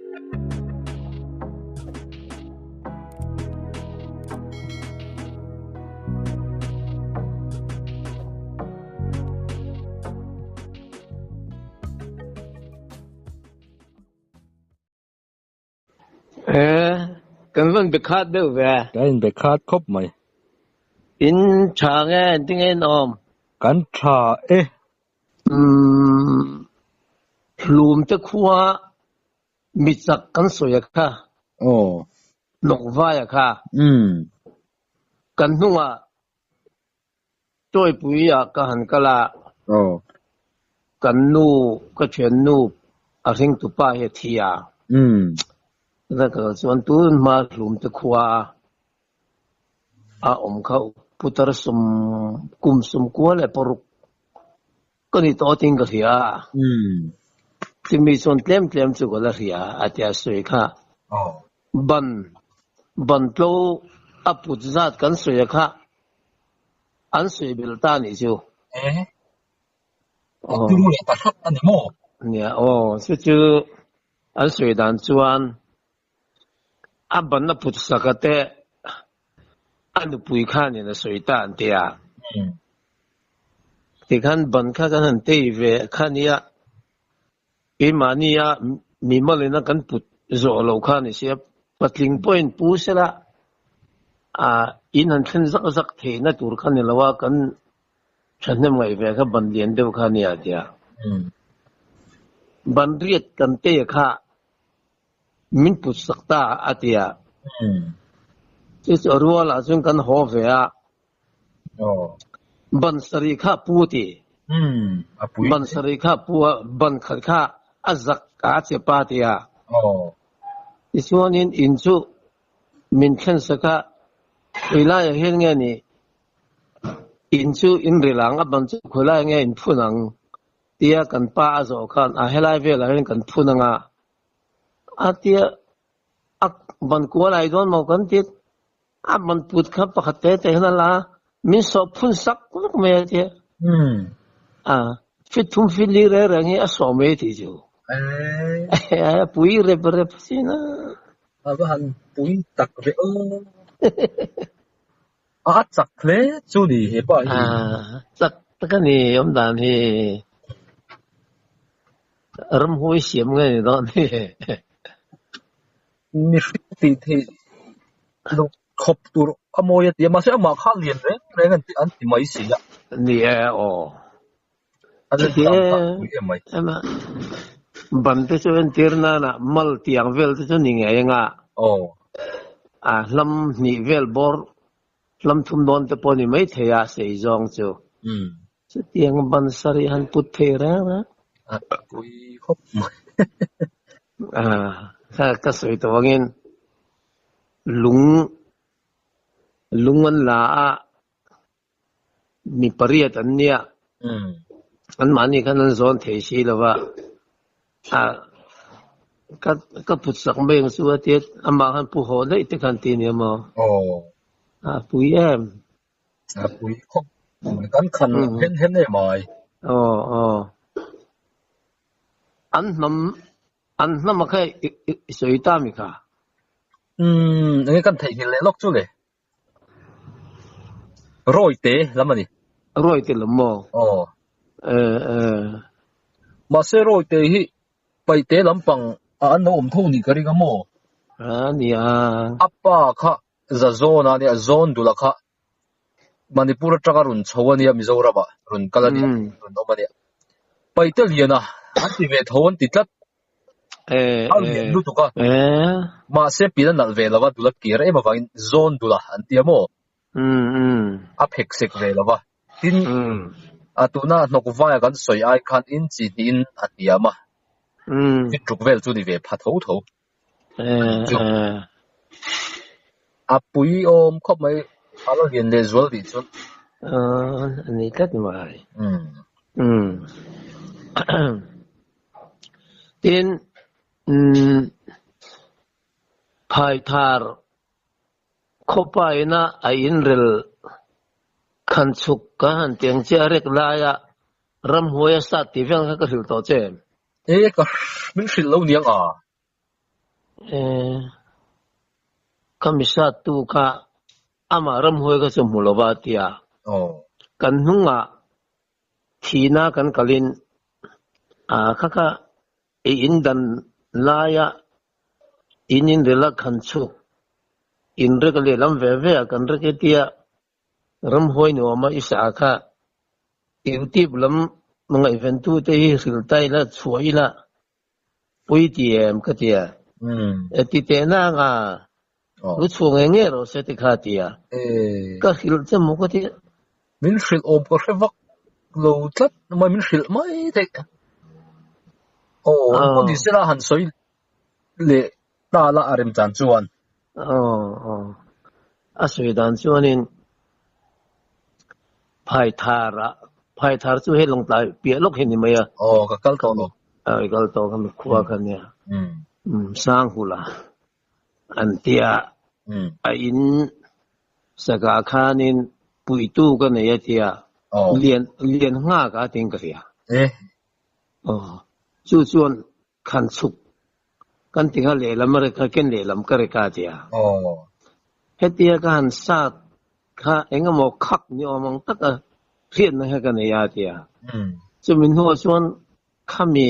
E, kan van be khat deuh ve. Kan in be khat khawp mai. In tha nge engtin nge in awm? Kan tha e. Umm, hlum te khua mi chak kan sawi a kha. Aw. Hnawk vai a kha. Umm. Kan hnungah Tawipui ah ka han kal a. Aw. Kan nu, ka thiannu a hringtu pa hi a thi a. Umm. Ka kal chuan tun hma hlum te khua a a awm kha putar sum kum sum kua leh paruk ka ni tawh tiin ka hria a. Umm. Chumi chuan tlem tlem chu ka la hria a tia sawi kha. Aw. Ban ban tlo a put zat kan sawi a kha an sawi belh ta nih chu. E. A turu leh ta hrat a ni maw? Nia aw, chu chu an sawi dan chuan a ban a put sak a te a nupui khanin a sawi ta an ti a. Tikhan ban kha kan han tei ve kha nia Keimahnia mimalina kan put zawh loh kha ni sia, patling pawhin pu sela in han thlen zak zak theihna tur kha ni lo a, kan thahnem ngaih ve kha ban lian deuh kha nia tia. Ban riat kan te kha min put sak ta a tia. Chu chu a rualah chuan kan haw ve a. Ban sarih kha pu a ti. Ban sarih kha pu a, ban khat kha a zak a a che pa ti a. Tichuanin in chu min thlen sak a, khawi laiah hian nge ni in chu in ril ang, a ban chu khawi laiah nge in phun ang tia kan pa a zawh khan a helai velah hian kan phun ang a, a tia a ban kual ai dawn maw kan ti. A man put kha pakhat te te hian a la a, min sawh phun sak vek mai a tia. A fit thum fit li reng reng hi a sawh mai tih chu. A pui rep rep sin a. A va han pui tak ve aw. A chak hle chu ni he pa hi. A chak tak a ni awm dan hi. Ramhuai siam nge ni dawn hi. Mihring tih theih loh khawp tur a mawi a ti a, mahse amah kha lian reng reng an ti an ti mai si a. Ni e aw. A len Chuti dan e kha a pui em mai. Ema ban te chu entir nana mal tiang vel te chu ni ngei anga. Aw. A hlam hnih vel bawr hlam thum dawn te pawh ni mai thei a sei zawng chu. Chutiang ban sarih han put thei reng reng. A pui khawp mai. A ka sawi tawh angin lung lung an la a mi pariat an nia. Anmahni khan an zawn thei si lo va. A ka ka put sak mai ang chu a tia amah khan pu haw daih te khan ti nia maw. A pui em. A pui khawp mai kan khan hen hen em ai. Aw aw. An hnam an hnam a kha i sawi ta mi kha. Umm enge kan theihnghilh leh lawk chu le. Rawi te lam a ni. Rawi te lam maw? Aw. Eh eh. Mahse rawi te hi paihte lampang a an lo awm tho nih ka ring a maw? A nia. A pa kha Za zawn a nia, zawn dula kha Manipur atanga rawn chho a nia, Mizoram ah rawn kal a nia, rawn awm a nia. Paite lian a, an ti ve tho an ti tlat. A lian lutuk a, mahse pin a nalh ve lo va, dula kir em avangin zawn dula an ti a maw? A phek sek ve lo va. Tin, a tuna hnawk vaia kan sawi ai khan in chi hnihin a hniam a, fit ruk vel chu ni ve pha tho tho. A pui awm khawp mai a la lian leh zual tih chuan. A ni tlat mai. Tin, Phaithar khawpa ina a inrel khan chhuk ka han ti ang che a rek laia ramhuai a sat tih vel kha ka hrilh tawh che em? E ka min hrilh lo niang a. Eh, khami sat tu kha amah ramhuai kha chu hmu lova a ti a. Kan hnungah thihna kan kalin ah kha kha i in dan laia in in rela khan chhuk in rek a lehlam ve ve a kan rek e tia ramhuai nuama i sa kha YouTube lam ngaihventu te hi hrilh ta ila chhuah ila Pui ti em ka ti a. E ti teh na anga lu chhuah ngei ngei rawh se ti kha a ti a. Ka hrilh che maw ka ti a. Min hrilh awm ka hre vak lo tlat mai, min hrilh mai theih. Aw, engpawh ni sela han sawi leh ta la a remchan chuan. Aw, aw. A sawi dan chuanin Phaithar ah, Phaithar chu hei Lawngtlai piah lawk hi ni mai a. Aw, ka kal tawh lo. Aw, i kal tawh kha mi khua kha nia. Sanghula an tia a in sakah khanin puitu ka nei a tia lian lian nghak a tiin ka hria. Aw, chu chuan khan chhuk kan ti kha lehlam a rek a ken lehlam ka rek a tia. Hetia ka han sat kha engemaw khak ni awm ang taka hriatna kha ka nei a tia. Chumi hnuah chuan khami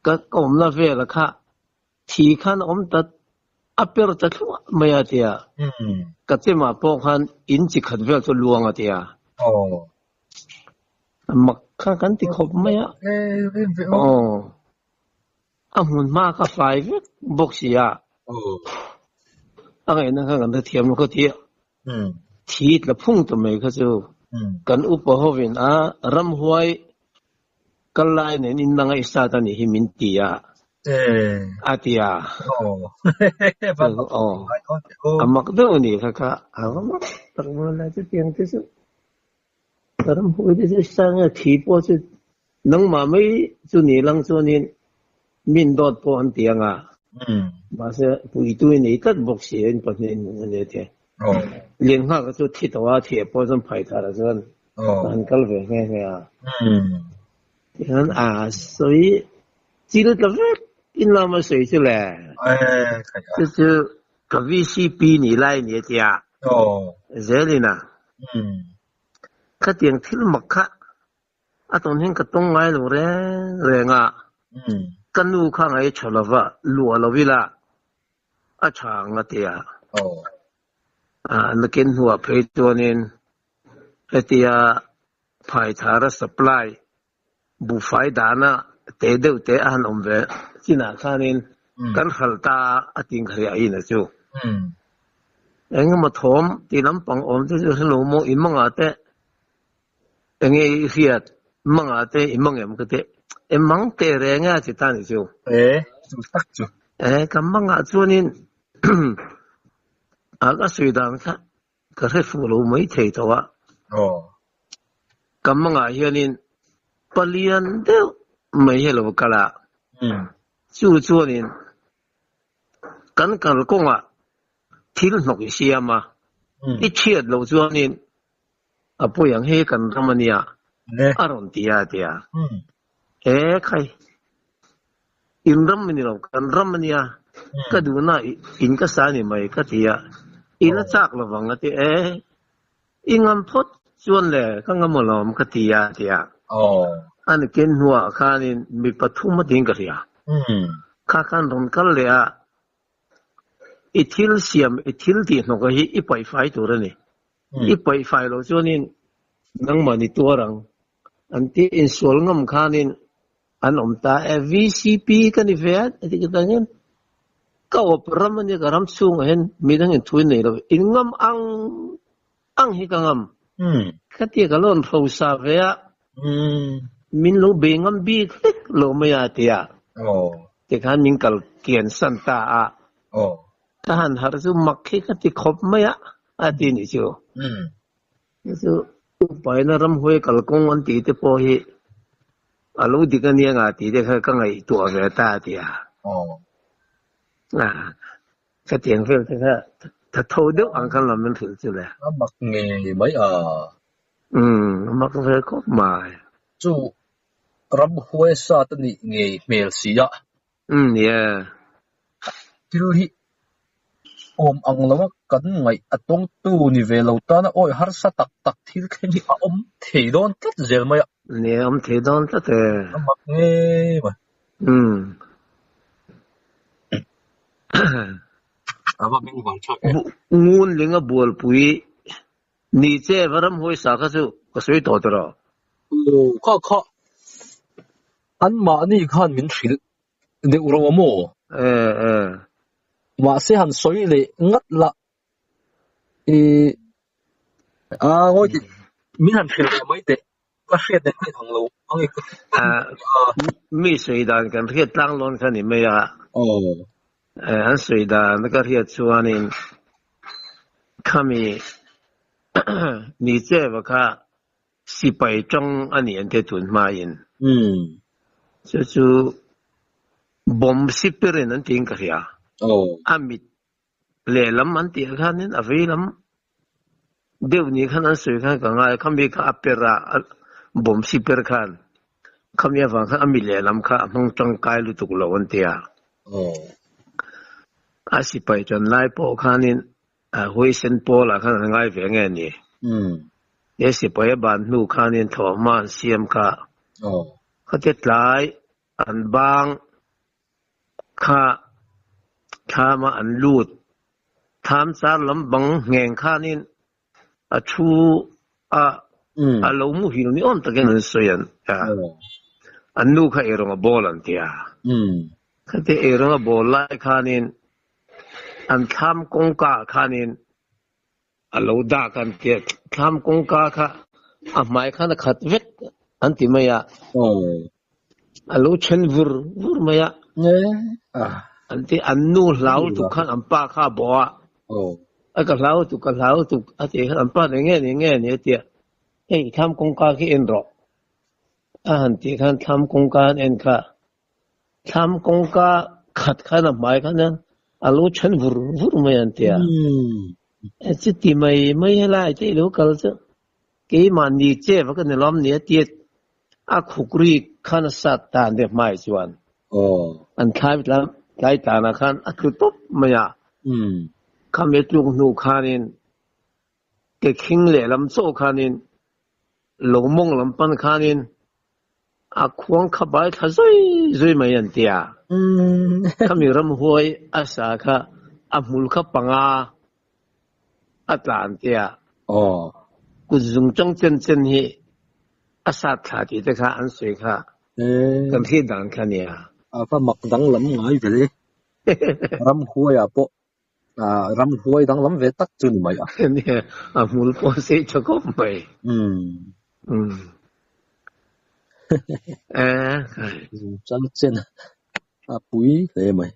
ka awmna vela kha thi khan a awm ta a per ta thluah mai a tia. Ka chemah pawh khan in chi khat vel chu luang a tia. Mak kha kan ti khawp mai a. Aw. A hmun hma kha fai vek bawk si a. A ngaihna kha kan hrethiam lo kha ti a. Thi tla phung ta mai kha chu kan upa hovin a ramhuai kal lai nen in nanga i sat a nih hi min ti a. A ti a. Aw. A mak deuh a nih kha kha. A va mak tak mai lai chutiang te chu. Ka ramhuai te chu sang a thi pawh chu nangmah mai chu ni lang chuanin min dawt pawh an ti ang a, mahse puitu i nei tlat bawk si a in pahnih in a nia te. Lianghaka chu thi tawh a, thih pawh chuan phai thar ah chuan a han kal ve nghe nghe a. Tihian a sawi chil ta vek in lama sawi chu le. Chu chu ka VCP nih lai a ni a tia. Zelin a. Khatiang thil mak kha a tawn hian ka tawng ngai lo reng reng a, ka nu kha ngai tha lova luah lo ila a tha ang a ti a. Nakin hnuah phei chuanin hetia phaithara supply buhfai dana te deuh te a han awm ve chinah khanin kan hral ta a tih ka hria ahin a chu. Engemaw thawm tih lampang awm te chu hre lo maw i mangah te enge i hriat mangah te i mang em ka ti e mang teh reng e a ti ta ni chu. E chu tak chu. E ka mangah chuanin a ka sawi dan kha Ka hre fuh lo mai thei tawh a. Ka mangah hianin palian deuh mai hi a lo kal a. Chu chuanin kan kalkawngah thil hnawk i siam a, i chhiat loh chuanin a pawi ang hei kan ram a nia a rawn ti a ti a. E khai, in ram a ni lo, kan ram a nia, ka duhna in ka sa ni mai ka ti a, i la chak lo vang a ti e, i ngam phawt chuan le ka ngam alawm ka ti a ti a. A ni ken hnuah khanin mi pathum a tiin ka hria. Kha khan rawn kal leh a, i thil siam, i thil tih hnawk hi i paihfai tur a ni. I paihfai loh chuanin nangmah ni tuar ang. An ti insual ngam khanin an awm ta e. VCP ka ni ve a ti ka tan hian ka awp ram a nia ka ram chhungah hian midang in thu in nei lo in ngam ang ang hi ka ngam. Ka tia ka lo an hrosa ve a min lo bei ngam bik hlek lo mai a ti a. Tikhan min kal kian san ta a. Ka han harh chu mak hi ka ti khawp mai a a ti nih chu. Chu chu upaina ramhuai kalkawng an tih te pawh hi a lo dik a nia nga tih te kha ka ngaihtuah ve ta a ti a. Ka tiang vel te kha tha tho deuh ang khan lo min hrilh chu le. A mak ngei mai a. A mak ve khawp mai. Chu ramhuai sat a nih ngei hmel si a. Umm yeah. Thil hi awm ang lo a kan ngaih a tawngtu ni ve lo tana awi harsa tak tak thil thleng hi a awm thei dawn tlat zel mai a. Ni a awm thei dawn tlat e. A mak ngei mai. Umm. A va bengvar thlak em. Ngun ling a bualpui ni che va ramhuai sa kha chu ka sawi tawh tawh. Aw kha kha anmahni khan min hrilh deuh ro a maw? Eh eh. Mahse han sawi leh ngat la i a ngawi teh min han hrilh leh mai teh ka hriat nen kha ang lo ang e ka Ah mi sawi dan kan hriat tlang lawn kha ni mai a. Aw. Eh an sawi dan ka hriat chuanin khami ni che va kha Sipai tang a ni an ti tun hmain. Chu chu bomb sipirin an tiin ka hria. A mit lehlam an tih khanin a vei lam deuh ni khan an sawi khan ka ngai a, khami kha a per a, bomb siper khan khami avang khan a mit lehlam kha a hmang tangkai lutuk lo an ti a. A sipai tan lai pawh khanin A huaisen pawlah khan an ngai ve nge ni? He sipai a ban hnu khanin thawhhma an siam kha. Khate tlai an bang kha thlama an lut. Thlam char lam bang ngheng khanin a thu a a lo muhil ni awm takin an sawi an a. An nu kha eirawng a bawl an ti a. Khate eirawng a bawl lai khanin An thlam kawngka ah khanin a lo dak an ti a, thlam kawngka kha a hmai khan a khat vek an ti mai a, a lo then vur vur mai a, an ti an nu hlau lutuk khan an pa kha a bawh a, a ka hlau lutuk ka hlau lutuk a tih khan an pa eng nge ni eng nge ni a ti a, hei thlam kawngka khi en rawh a han tih khan thlam kawngka an en kha Thlam kawngka khat khan a hmai khan hian a lo then vur vur mai an ti a. Chuti mai mai helai te i lo kal chu keimahni che va ka ni lawm ni a ti a, a khuk ri khan a sat ta an ti a hmai chuan. An thlai tlai tlanah khan a tlu tawp mai a. Khami a tluk hnu khanin ke khing lehlam chaw khanin lo mawng lam pan khanin A khuang kha bai thla zui zui mai an ti a. Khami ramhuai a sa kha a hmul kha panga a tla an ti a. Kut zung chang chen chen hi a sat thla tih te kha an sawi kha kan hriat dan kha nia. A va mak danglam ngai ve le. Ramhuaiah pawh ramhuai danglam ve tak chu ni mai a. Nia, a hmul pawh a sei tha khawp mai. Chal chen a pui hle mai.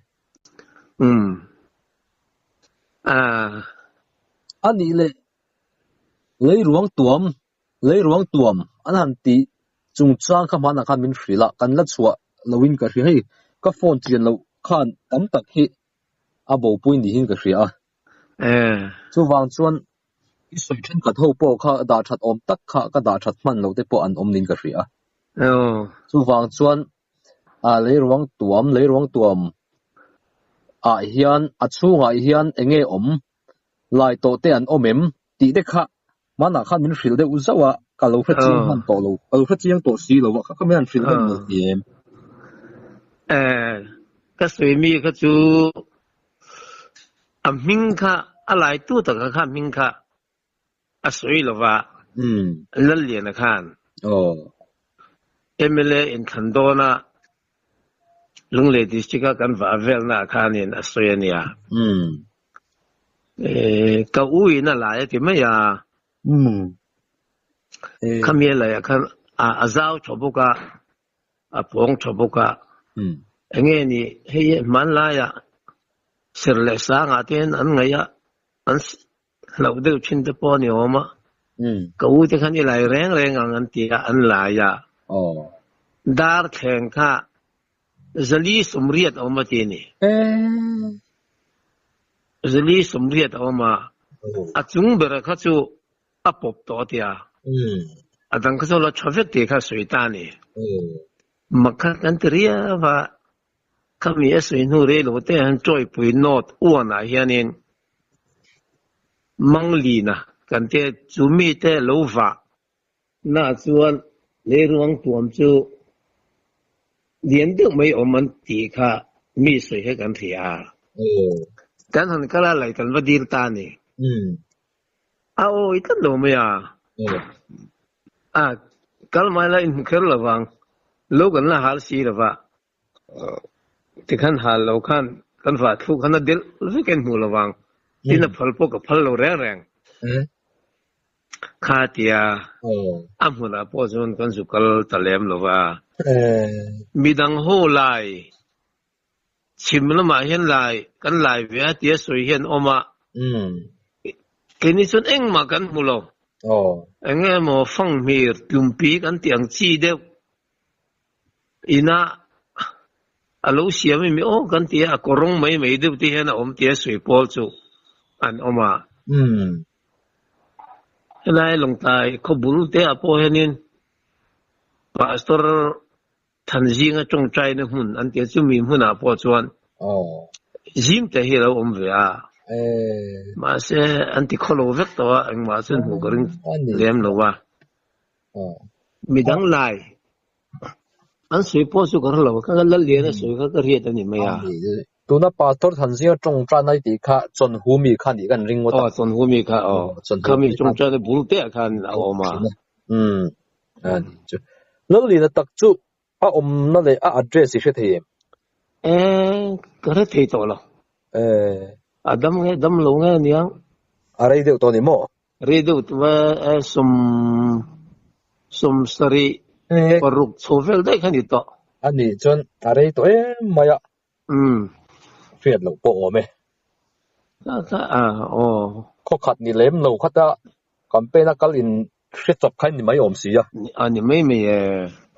A nih leh leiruang tuam, leiruang tuam an han tih chungchang kha hmanah khan min hrilh a, kan la chhuah loin ka hria. Hei ka phone chian loh khan tam tak hi a bopui niin ka hria a. Chuvang chuan i sawi thenkhat ho pawh kha dah that awm tak kha ka dah that hman loh te pawh an awm niin ka hria a. Chuvang chuan leiruang tuam, leiruang tuam ah hian a chhungah hian eng nge awm lai tawh te an awm em tih te kha hmanah khan min hrilh deuh zauh a, ka lo hre chiang hman tawh lo, ka lo hre chiang tawh si lo a, kha kha min han hrilh hman lo ti em? Eh, ka sawi mi kha chu a hming kha a laitu taka kha hming kha a sawi lo va, Lalliana khan mla inthlan dawna Lunglei District a kan vah velna ah khanin a sawi a nia. Ka u in a lai a ti mai a. Khami a laiah khan a zau tha bawk a, a pawng tha bawk a. Enge ni hei hmanlaiah ser leh sangah te hian an ngaih a, an hlauh deuh thin te pawh a ni awm a. Ka u te khan i lai reng reng ang an ti a, an lai a. Dar thleng kha zali sawmriat a awm a ti a ni. Zali sawmriat a awm a, a chung bera kha chu a pawp tawh a ti a. A dang kha chu la tha vek tih kha a sawi ta a ni. Mak kha kan ti riau a. Khami a sawi hnu rei lo te hian Tawipui North uanah hianin Manglina kan tia chu mite lo vah na chuan leiruang tuam chu lian deuh mai awm an tih kha mi sawi kha kan hria a. Kan han kal a lai kan va dil ta a ni. A awi tlat lo mai a. A kal mai la inhmu kher lo vang. Lo kan la hal si lo va. Tikhan hal lo khan kan vah thluk khan a delh vek en hmuh lo vang. Tin a phal pawh ka phal lo reng reng. Kha tia a hmunah pawh chuan kan zu kal ta lem lo va. Midang ho lai chhim lamah hian lai kan lai ve a tia sawi hian awm a. Keini chuan engmah kan hmu lo. Enge emaw fanghmir tlumpi kan tih ang chi deuh Inah a lo siam em i aw kan ti a, a kawrawng mai mai deuh te hian a awm tia sawi pawl chu an awm a. Helai Lawngtlai khaw bul te ah pawh hianin Pastor Thanzinga tawngtaina hmun an ti a, chumi hmunah pawh chuan zim te hi a lo awm ve a. Mahse an ti khaw lo vek tawh a, engmah chuan hmuh ka ring lem lo a. Midang lai an sawi pawh chu ka hre lo, ka lal lian a sawi kha ka hriat a ni mai a. Tuna Pastor Thanzinga tawngtan ai tih kha Chawnhumi kha nih kan ring ngawt a. Aw Chawnhumi kha aw, khami tawngtan bul te ah khan a awm a. Umm a ni chu. Lalliana tak chu a awmna leh a address i hre thei em? E, ka hre thei tawh lo. E. A dam nge dam lo nge aniang. A rei deuh tawh ni maw? Rei deuh tawh e, sawm sawm sarih paruk chho vel daih kha ni tawh. A nih chuan a rei tawh em mai a. Umm. Hriat loh pawh awm e. Ka ka a aw. Khawkhat ni lem lo khata campaign a kal in hre chawp kha in ni mai awm si a. A ni mai mai e.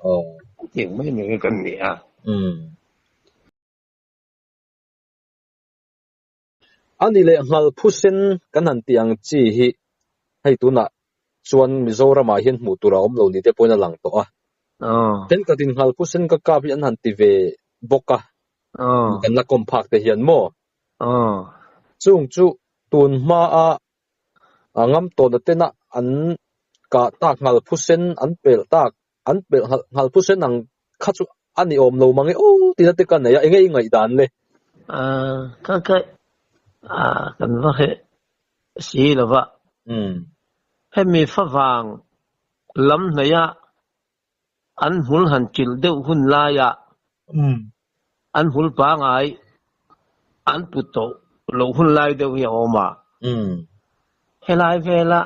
Aw. Tiang mai mai kan ni a. Umm. A ni leh nghal phusen kan han tih ang chi hi hei tunah chuan Mizoramah hian hmuh tur a awm lo ni te pawhin a lang tawh a. Thenkhatin nghal phusen ka kap hi an han ti ve bawk a, kan la kawm phak te hian maw? Chung chu tun hmaa a ngam tawhna tena an kah tak nghal phusen an pelh tak an pelh nghal phusen ang kha chu a ni awm lo mang e aw tina te ka nei a, enge i ngaihdan le? Ka ka kan va hreh si lo va. Hemi favang lam hnaih a an hmul han chilh deuh hun laiah an hmul pangai an put tawh loh hun lai deuh hi a awm a. Helai vela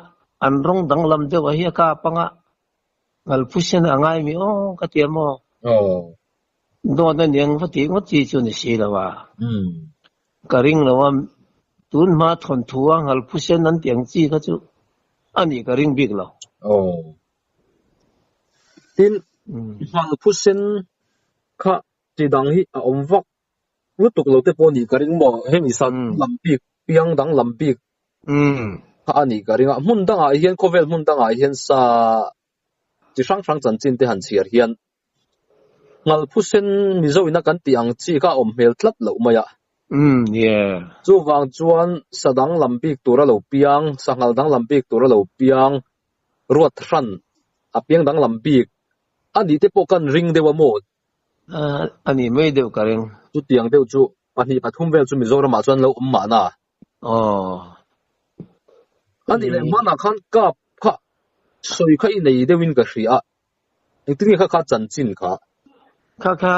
an rawng danglam deuh a hi a kap anga Ngalphusen a ngai mi aw ka ti a maw? Dawt a niang va tih ngawt chi chu ni si lo a. Ka ring lo a, tun hma thawnthu a Ngalphusen an tih ang chi kha chu a nih ka ring bik lo. Tin, Ngalphusen kha chi dang hi a awm vak lutuk lo te pawh a nih ka ring maw? Hemi san lam bik, piang dang lam bik kha a nih ka ring a. Hmun dangah hian, khawvel hmun dangah hian sa chi hrang hrang chanchin te han chhiar hian Ngalphusen Mizo ina kan tih ang chi kha a awm hmel tlat loh mai a. Chuvang chuan sa dang lam bik tur a lo piang, sanghal dang lam bik tur a lo piang, ruat hran a piang dang lam bik a nih te pawh kan ring deuh a maw? A nih mai deuh ka ring. Chutiang deuh chu pahnih pathum vel chu Mizoramah chuan lo awm mahna. Aw. A nih leh hmanah khan kap kha sawi kha i nei deuhin ka hria a, engtin nge kha kha chanchin kha? Kha kha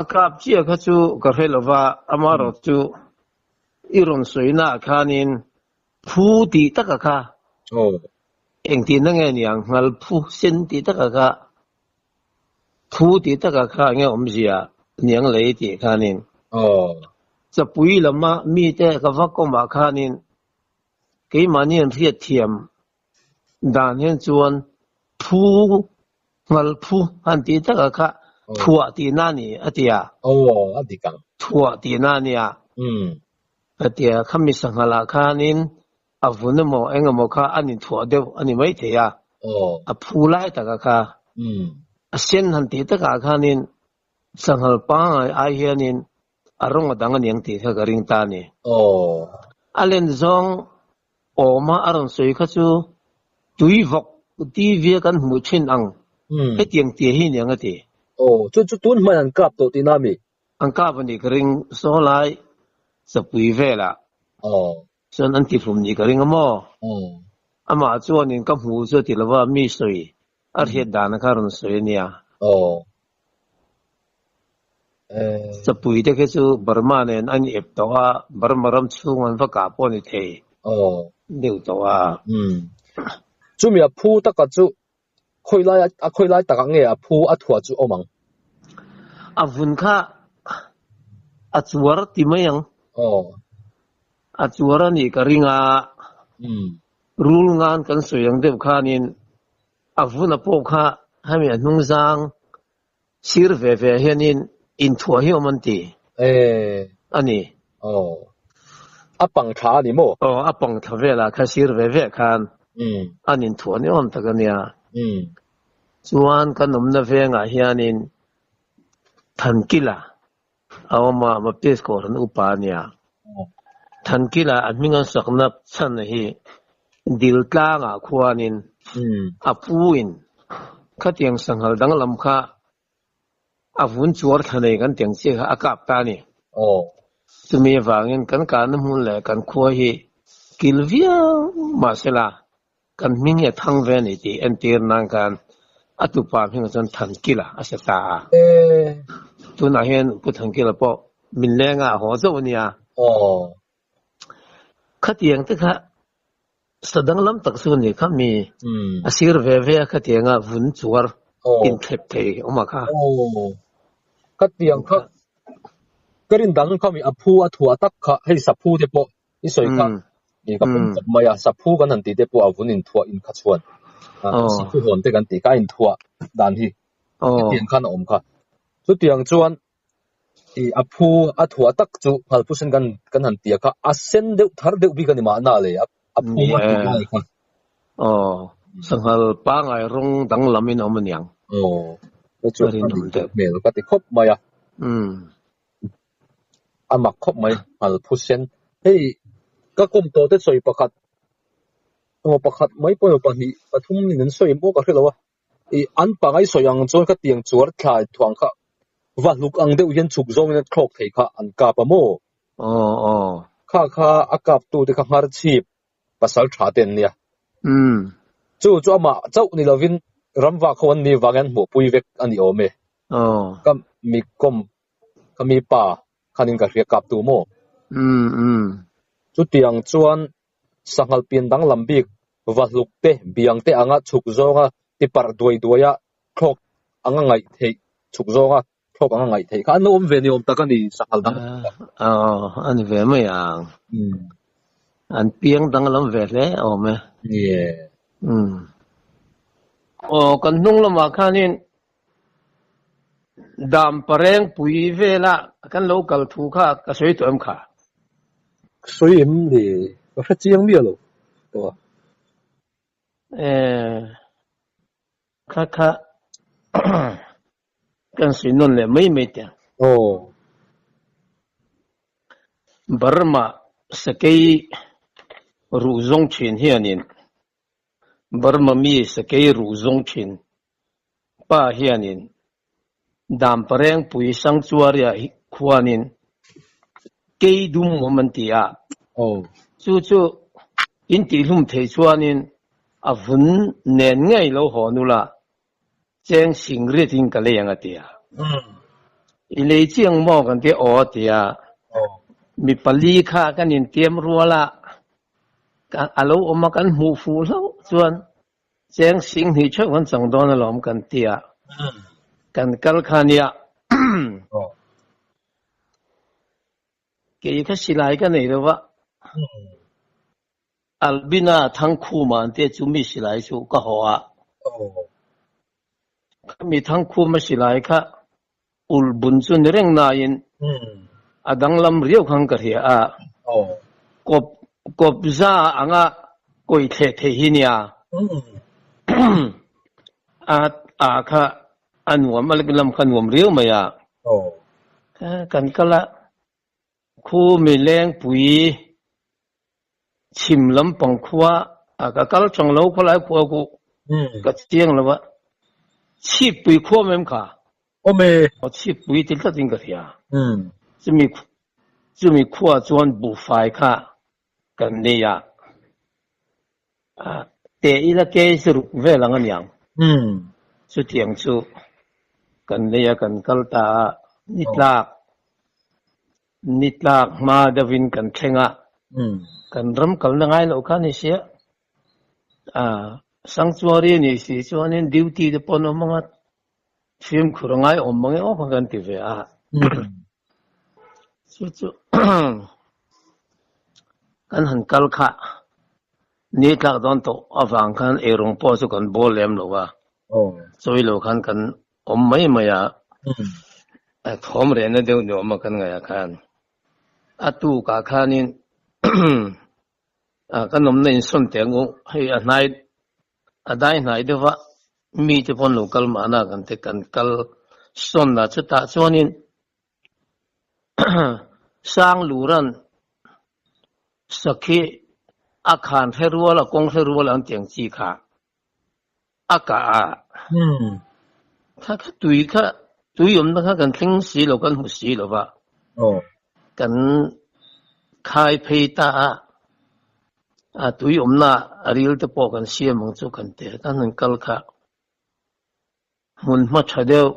a kap chiah kha chu ka hre lo va, amaherawh chu i rawn sawinaah khanin phu tih taka kha engtin na nge niang ngal phu sen tih taka kha Phu tih takah kha enge awmzia niang lei tih khanin chapui lama mite ka va kawmah khanin keimahni an hriat thiam dan hian chuan phu ngal phu han tih takah kha thuah tihna a ni a ti a. Thuah tihna a nia a ti a. Khami sanghalah khanin a vun emaw eng emaw kha an inthuah deuh a ni maithei a, a phu lai taka kha a sen han tih takah khanin Sanghal pangngai ai hianin a rawng a dang a niang tih kha ka ring ta a ni. A len zawng awma a rawn sawi kha chu tui vawk TV a kan hmuh thin ang hetiang tia hi niang a ti. Aw, chu chu tun hman an kap tawh tihna a mi? An kap a nih ka ring saw lai chapui velah chuan an tihlum nih ka ring a maw? Amah chuanin ka hmu chu a ti lova mi sawi A hriat dan kha rawn sawi a nia. Chapui te khi chu Burma nen an ep tawh a, Burma ram chhung an va kah pawh a ni thei deuh tawh a. Chumi a phu taka chu khawi lai a khawi lai takah nge a phu a thuah chu awm ang? A vun kha a chuar ti mai ang. A chuar a nih ka ring a. Rul ngan kan sawi ang deuh khanin a vuna pawh kha hemi a hnungzang sir ve ve hianin inthuah hi awm an ti a ni. Aw, a pang thla a ni maw? Aw, a pang thla velah kha sir ve ve khan an inthuah ni awm tak a nia. Chuan kan awmna vengah hianin Thankila A awm a, Baptist Kohhran upa a nia. Thankila a hming an sakna chhan hi Diltlangah khuanin a puin khatiang sanghal danglam kha a vun chuar thla nei kan tiang chiah kha a kap ta a ni. Chumi avangin kan kahna hmun leh kan khua hi kil viau mahsela Kan hming hi a thang ve a ni tih entir nan khan a tupa hmingah chuan Thankila a sa ta a. Tunah hian Pu Thankila pawh min lenga a haw zauh a nia. Khatiang te kha sa danglam tak chu a ni kha mi a sir ve ve a khatianga vun chuar inthlep thei awm a kha. Khatiang kha ka rin dang kha mi a phu a thuah tak kha hei saphu te pawh I sawi kha i ka pawm chawp mai a, saphu kan han tih te pawh a vun inthuah inkha chhuan saphu hawn te kan tih kha a inthuah dan hi hetiang khan a awm kha. Chutiang chuan i a phu a thuah tak chu nghalphu sen kan kan han tia kha a sen deuh thar deuh bik a ni mahna le a phu a thuah lai kha. Aw, sanghal pangai rawng danglam in a awm aniang. Aw, chu chu a nih hmel ka ti khawp mai a. A mak khawp mai, nghal phu sen. Hei ka kawm tawh te sawi pakhat, emaw pakhat mai pawh emaw pahnih pathum in an sawi maw ka hre lo a. Ih an pangai sawi ang chuan ka tiang chuar thlai thuang kha va hluk ang deuh hian chhuk zawngin a thlawk thei kha an kap a maw? Aw aw. Kha kha a kap tu te kha nghar chhip pasal tha te an nia. Chu chu amah chauh ni lovin ramvak ho an ni vangin an hmuhpui vek a ni awm e. Ka mi kawm ka mi pa khanin ka hria kap tu maw? Chutiang chuan sanghal pian danglam bik vahluk te biang te anga chhuk zawnga ti parh duai duaia thlawk anga ngaih theih chhuk zawnga thlawk anga ngaih theih kha an lo awm ve ni awm tak a ni sanghal danglam kha. Aw a ni ve mai ang. An piang danglam ve hle awm e. Aw kan hnung lamah khanin Dam pareng pui vela kan lo kal thu kha ka sawi tawh em kha? Ka sawi em le? Ka hre chiang miah lo tawh a. E, kha kha kan sawi nawn leh mai mai teh. Aw. Burma sakei ruh zawng thin hianin Burma mi sakei ruh zawng thin pa hianin Damparengpui Sanctuary ah khuanin Keidum awm an ti a, chu chu in tihhlum theih chuanin a vun nen ngei lo haw nula cheng sing riatin ka lei ang a ti a. I lei chiang maw kan ti aw a ti a, mi pali kha kan intiam rual a, a lo awm a kan hmuh fuh hlauh chuan Cheng sing hnih theuh kan chang dawn alawm kan ti a, kan kal kha nia. Kei kha silai ka nei lo va, Albina Thangkhuma an tia chu mi silai chu ka haw a. Khami Thangkhuma silai kha ul bun chu ni reng nain a danglam riau khan ka hria a, kawp kawp za anga kawi thleh theih hi nia a a kha a nuam a lam kha nuam riau mai a. Aw. Kan kal a, khu mi lengpui chhim lampang khua a ka kal chang lo khawlai khua ku ka chiang lo a, chhippui khua mem kha. Awm e. Aw chhippui ti tlat in ka hria. Chumi chumi khua chuan buhfai kha kan nei a, teh ila ke hi ruk vel ang aniang. Chutiang chu kan nei a kan kal ta a, ni tlak ni tlak hma deuhin kan thleng a, kan ram kalna ngai loh kha ni sia. Sanctuary ni si chuanin duty te pawh an awm ang a, fimkhur a ngai awm mang e aw kha kan ti ve a. Chu chu kan han kal kha ni tlak dawn tawh avang khan eirawng pawh chu kan bawl lem lo a, chawi lo khan kan awm mai mai a, thawm rehna deuh ni awm a kan ngaih ah khan a tukah khanin kan awmna insawn teh ang u, hei a hnai a dai hnai deuh va mi te pawn lo kal mahna kan te kan kal sawn a chutah chuanin Sangluran sakhi a khan hre rual a kawng hre rual an tiang chi kha a kah a. Kha kha tui kha tui awmna kha kan thleng si lo kan hmu si lo va. Kan khai phei ta a, a tui awmna a ril te pawh kan siam ang chu kan ti a, kan han kal kha. Hmun hma tha deuh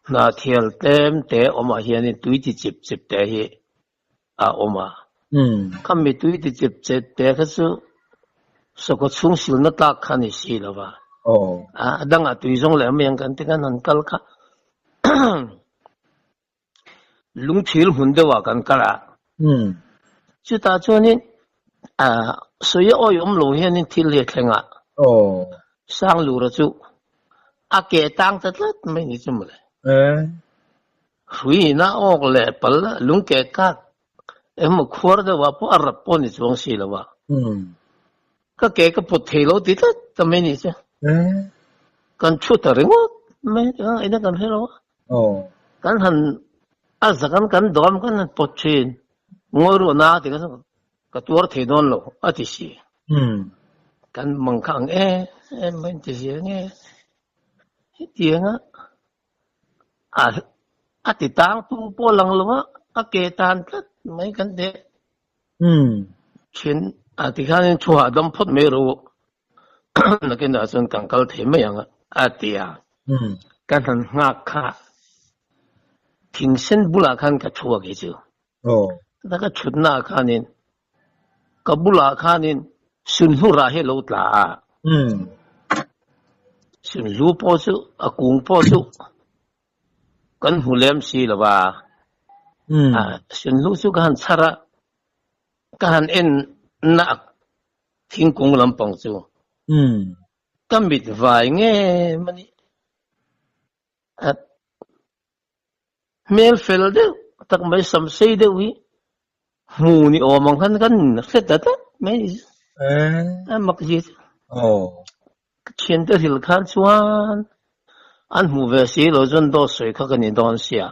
hna thial tlem te awmah hianin tui ti chip chip te hi a awm a. Khami tui ti chip chip te kha chu sawkaw chhung silna tlak kha ni si lo va. A dangah tui zawng leh mai ang kan ti khan han kal kha lungthil hmun deuhah kan kal a. Chutah chuanin sawi a awihawm lo hianin thil hi a thleng a. Sanglura chu a ke tang ta tlat mai ni chu mawle. Hrui ina awk leh pal lung ke kak emaw khuar deuhah pawh a rap pawh ni chuang si lo a. Ka ke ka pawt thei lo ti tlat ta mai ni chu. Kan thu ta ringawt mai ina kan hre lo a. Kan han a zakan kan dawm kan han pawt thin ngawi ruah na ti kha ka tuar thei dawn lo a ti si. Kan mang kha ang em em mai ti zia nge hetiang a a a ti tang tu pawh lang lo a a ke tan tlat mai kan ti. Thin a ti khanin thu hahdam phawt mai rawh u. Nakinah chuan kan kal thei mai ang a ti a. Ka han nghak kha thingsen bulah khan ka thu a kei chu. Chutah ka thutna ah khanin ka bulah khanin sunhlu rah hi a lo tla a. Sunhlu pawh chu a kung pawh chu kan hmu lem si lo va. Sunhlu chu ka han chhar a, ka han en na thingkung lampang chu ka mit vai nge mani hmel fel deuh tak mai sam sei deuh hi hmu ni awm ang khan kan hre ta tlat mai ni a mak zia chu ka thiante hril khan chuan an hmu ve si lo chuan dawt sawi kha ka ni dawn sia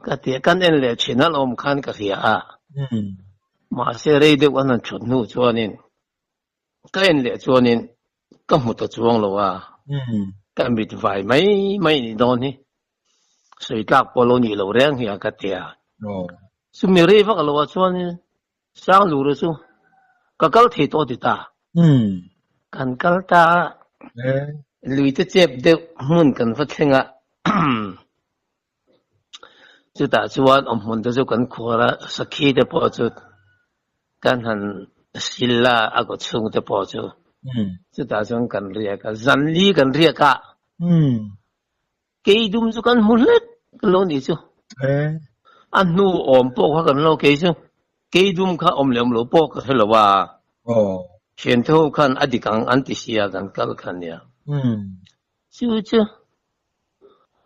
ka ti a kan en leh thin an awm khan ka hria a mahse rei deuh an han thut hnu chuanin ka en leh chuanin ka hmu ta chuang lo a ka mit vai mai mai ni dawn hi sawi tlak pawh lo nih lo reng hi a ka ti a chumi rei vak lo ah chuanin Sanglura chu ka kal thei tawh ti ta. Kan kal ta a, lui te chep deuh hmun kan va thleng a, chutah chuan awmhmun te chu kan khuar a, sakhi te pawh chu kan han sil a, a kaw chhung te pawh chu chutah chuan kan riak a, zanli kan riak a. Kei dum chu kan hmu hlek lo ni chu. A hnu awm pawh kha kan lo kei chu. Kei dum kha awm leh awm lo pawh ka hre lo a. Thiante ho khan a dik ang an ti sia kan kal kha nia. Chu chu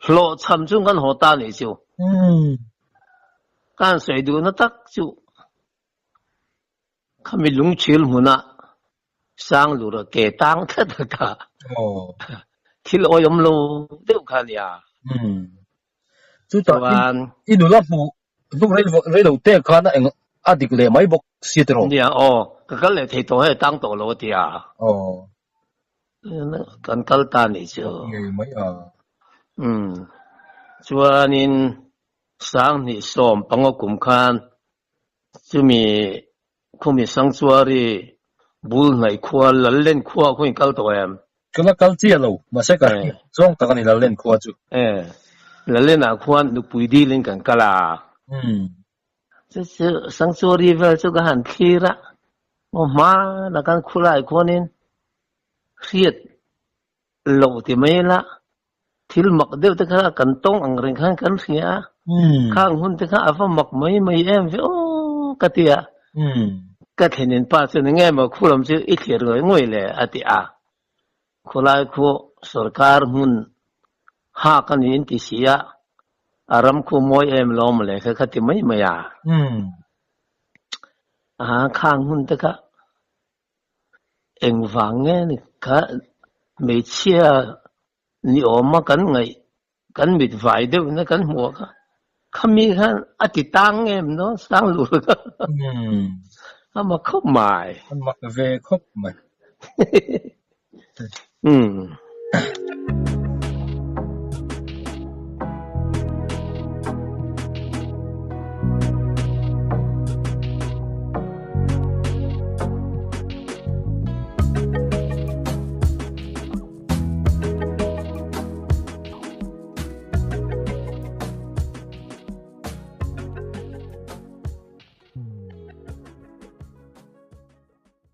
hlawhchham chung kan haw ta ni chu. Ka han sawi duhna tak chu. Khami lungchhil hmuna Sanglura ke tang tlat a ka. Thil awihawm lo deuh kha nia. Chutah Chuan i nula hmuh hnu rei lo te khan a eng a dik leh mai bawk sia tiraw? Nia aw, ka kal leh thei tawh hei tang tawh lo a ti a. Aw. Kan kal ta nih chu. Ngei mai a. Umm. Chuanin 2015 kum khan chumi Khumi Sanctuary bul hnaih khua Lallen khua khu in kal tawh em? Ka la kal chiah lo, mahse ka hriat zawng tak a ni Lallen khua chu. E, Lallen ah khuan nupui dil in kan kal a. Chu chu Sanctuary vel chu ka han thlir a, aw hmana kan khulai khuanin hriat loh ti mai la, thil mak deuh te kha kan tawng ang reng khan kan hria a, khang hun te kha a va mak mai mai em ve aw ka ti a, ka thlenin pa chuan eng nge maw khu lam chu i thlir ngawih ngawih le a ti a, khawlai khu sorkar hmun hak a niin ti si a, a ram khu mawi em lo maw le kha ka ti mai mai a, a khang hun te kha Engvang nge ni kha hmeichhia ni awma kan ngaih kan mit vai deuhna kan hmuh kha khami khan a ti tang em no sang lur kha a mak khawp mai. A mak ve khawp mai. Umm.